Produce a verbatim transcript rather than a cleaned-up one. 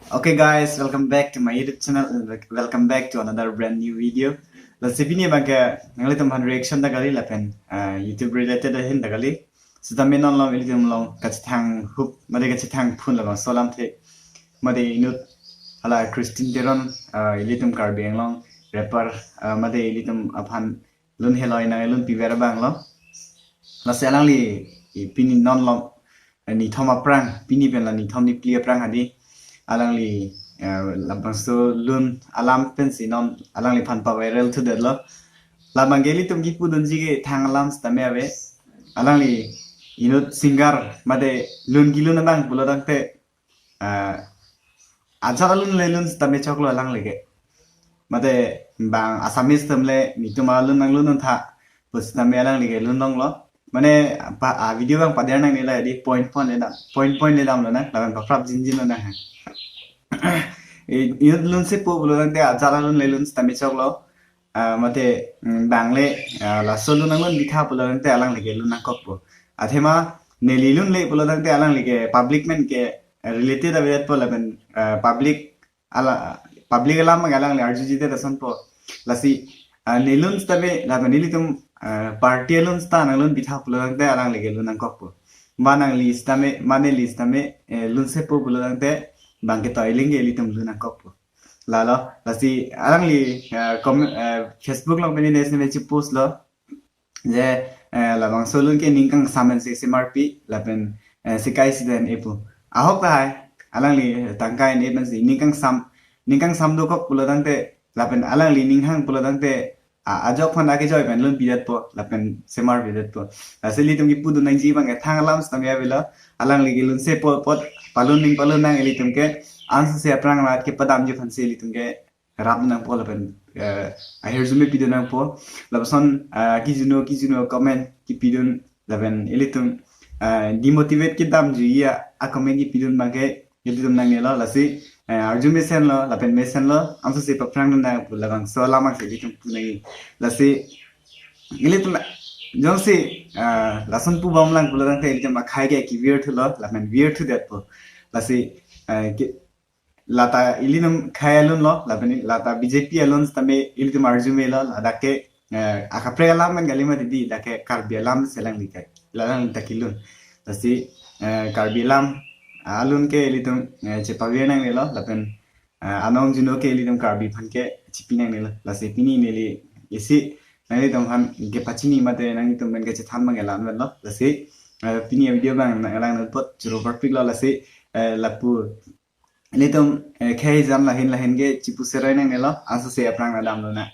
Okay guys, welcome back to my YouTube channel and wel- welcome back to another brand new video. Lasi pini abangke nanglitum aphan reaction ta kali lapen uh, YouTube related ahin ta kali. Sitame non along ilitum along kachethang hup mate kachethang phun labangso alamthe mate inut hala Christine Teron uh, ilitum Karbi Anglong rapper uh, mate ilitum aphan lun heloi nang lun piver abang lo. Lasi alangli i pini non along eh, nithom aphrang, pini pen la nithom niphli aphrang hadi alangli eh, labangso lun alam pensi non alangliphan pa-viral thudetlo. Labangke ilitum kipudunji kethang alam sitame ave. Alangli inut singer mate lun kelun abang pulo tangte ah, ajat alun le lun sitame choklo alangli ke. Mate bang Assamese atum le netum alun nanglun untha pu sitame alangli ke lun longlo. Mane pa, a video abang pader nangne la di point point le dam, point point le damlo nang, lapen paprap jinjin lonang. I- Inut lunsepo pulo tangte ajat alun le lun sitame choklo. Ah, mate mm, bang le ah, laso lun nanglun bitha pulo tangte alangli ke lun nangkokpo. Athema neli lun le pulo tangte alangli ke public amen ke related avedetpo lapen ah, public ala public alam ke alangli arjujidet asonpo. Lasi ah, ne lun sitame lapen nelitum ah, party alun sita nanglun bitha pulo tangte alangli ke lun nangkokpo. Ma nangli sitame, ma neli sitame eh, lunsepo pulo tangte bangke toiling ke ilitum lun nangkokpo. Lalo, lasi alangli eh, com- eh, Facebook along pini ne sitame chipostlo. Je eh, labangso lun ke ning kangsam pensi semarpi lapen eh, sekai siden epu. Ahok tahai, alangli tangka en-e pensi ning kangsam, ning kangsam dokok pulo tangte lapen alangli ning hang pulo tangte a- ajok aphan akejoi pen lun pidetpo lapen semarpidetpo. Lasi ilitum kipudun nangji abangke thang alam sitame avelo. Alangli ke lunsepo apot palun ning palun nang ilitum ke ansose aphrang rat kepadamji aphansi ilitum ke rap nangpo lapen eh, ahirjume pidun nangpo. Lapuson ah, kijuno kijuno comment kipidun lapen ilitum ah, demotivate kedamjuji a-comment kipidun abangke ilitum nangnelo. Lasi eh, arju mesenlo lapen mesenlo ansose paphrang nang pu labangso alam abangsi ilitum punangji. Lasi ilitum jongsi ah, lason pubom lang pulo tangte ilitum akhai ke kivir thulo lapen vir thudetpo. Lasi eh, ki- lata ilitum khei alun lo lapen lata B J P alun sitame ilitum arjumelo ladak ke eh, akaprek alam men kali ma didi, dak ke Karbi alam si alangli ke, alangli ta kelun. Lasi eh, Karbi alam alun ke ilitum eh, chepavir nangnelo lapen eh, anong juno ke ilitum Karbi aphan ke chipi nangnelo. Lasi pini neli isi nanglitum aphan kepachini mate nanglitum pen kachethan abang elan lo. Lasi eh, pini video abang nanglang nutpot churu parpiklo. Lasi eh, lapu ilitum eh, khei jam lahin lahin ke chipu serai nangnelo, ansose aphrang nang damlo na.